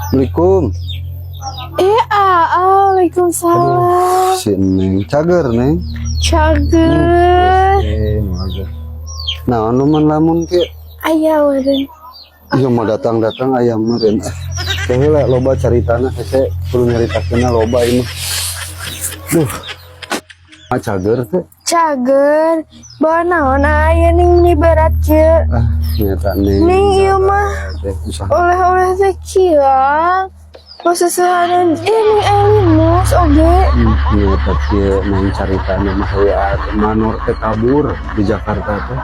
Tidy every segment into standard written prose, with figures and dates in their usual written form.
Assalamualaikum. Eh, ah, waalaikumsalam. Si Neng, cager, Neng? Cager. Eh, mager. Nah, anu man lamun kieu? Aya meureun. Iya, mau datang-datang aya meureun. Ah, heula loba caritana, hese kudu nyaritakeunna loba ieu mah. Duh. Ah, cager teh? Cager. Bawa naon aya ning meni berat kieu? Ah, nyata, Neng. Ning, ieu mah Teh usaha. Oleh-oleh teh kieu. Posesehanan eh ning aya limus oge. Nyata kieu, Neng, caritana mah heueuh manor teh kabur di Jakarta teh.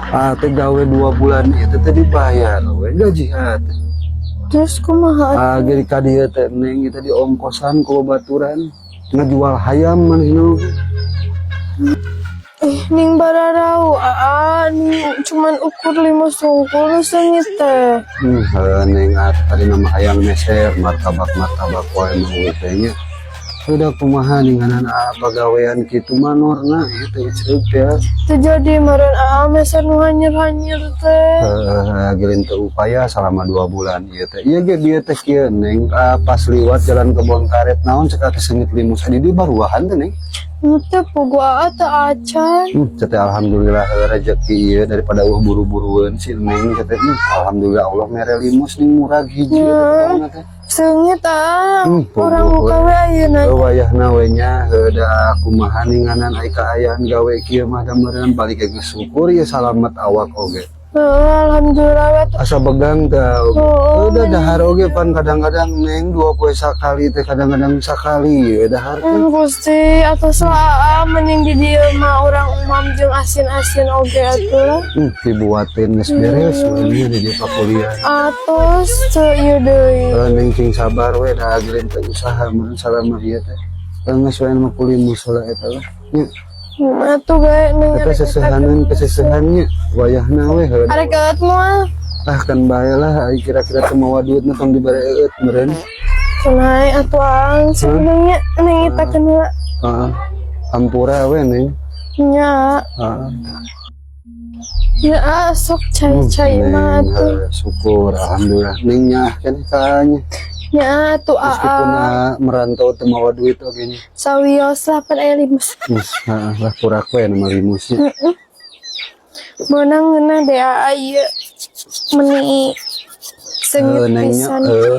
Ah, teh gawe 2 bulan itu teh dibayar we gaji ah teh. Terus kumaha? Ah, jadi ka dieu teh, Neng, itu di ongkosan ku baturan ngejual hayam manehna. Eh, ning bararau aa, ning cuman ukur limus hungkul nu seungit teh. Heuh, Neng, ah, tadi nama hayang meser martabak-martabak wae mah teh nya. Udah kumaha ninganan ah pagawean kitu manorna ieu teh icreug teh. Teu jadi meureun aa meser nu hanyir-hanyir teh. Heuh, geuling teu upaya selama 2 bulan ieu teh. Ieu ge dieu teh kieu, Neng, ah, pas liwat jalan Kebon Karet naon cek teh seungit limus di dieu baruahan teh, Neng. Henteu puguh aa teu acan. Teh alhamdulillah heuh, rezeki ieu daripada eueuh buru-burueun si Neng teh. Alhamdulillah Allah mere limus ning murag hiji eta teh. Seungit aa. Urang puguh. muka we ayeuna. Heuh, wayahna we nya heuh da kumaha ninganan ai kaayaan gawe kieu mah da meureun balik ge geus syukur ya salamet awak oge. Heuh, alhamdulillah we tuh. Asa begang teh oge. Oh, Udah dahar oge pan kadang-kadang, Neng, 2 poe sakali teh, kadang-kadang sakali ya dahar teh. Gusti atos lah aa, mending di dieu mah urang umam jeung asin-asin oge atuh. Dibuatin geus beres we nya di dieu pakuliah. Atos teu ieu deui. Heuh, Neng, cing sabar we da geuring teh usaha meureun salama ieu teh. Geus we mah kulimus heula eta lah. Nya. Atuh bae, Neng. Eta sesehanan kesesehannya wayahna we heuh. Arek eueut moal? Ah, kan bae lah, ai kira-kira teu mawa duit mah tong dibere eueut meureun. Kunaon atuh ang sebenarnya Neng eta heula. Heeh. Hampura we, Neng. Nya. Heeh. Ya ah, sok cai-cai mah Neng, atuh. Heuh, syukur alhamdulillah Neng nya kan kaanya. Nya atuh Meskipun aa. Ah, merantau teu mawa duit oge nya. Sawios lah pan aya limus. Geus heeh lah kurak we nama limusnya. Meunang ngeunah deh aa ieu meni seungit Heuh, Neng nya pisan heuh. kieu.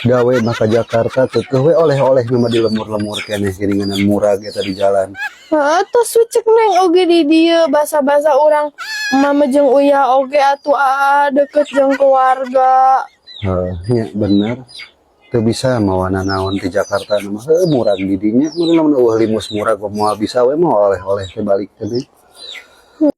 Gawe mah ka Jakarta keukeuh we oleh-oleh nama di lemur-lemur keneh geuningan murag eta di jalan. Heeh, tos we cek Neng oge di dieu basa-basa urang mama jeung uya oge atuh aa deket jeung keluarga. Heuh, nya bener. Teu bisa mawa nanaon di Jakarta mah heuh murag di dinya meureun lamun eueuh limus murag moal bisa we mah oleh-oleh teh balik teh, Neng.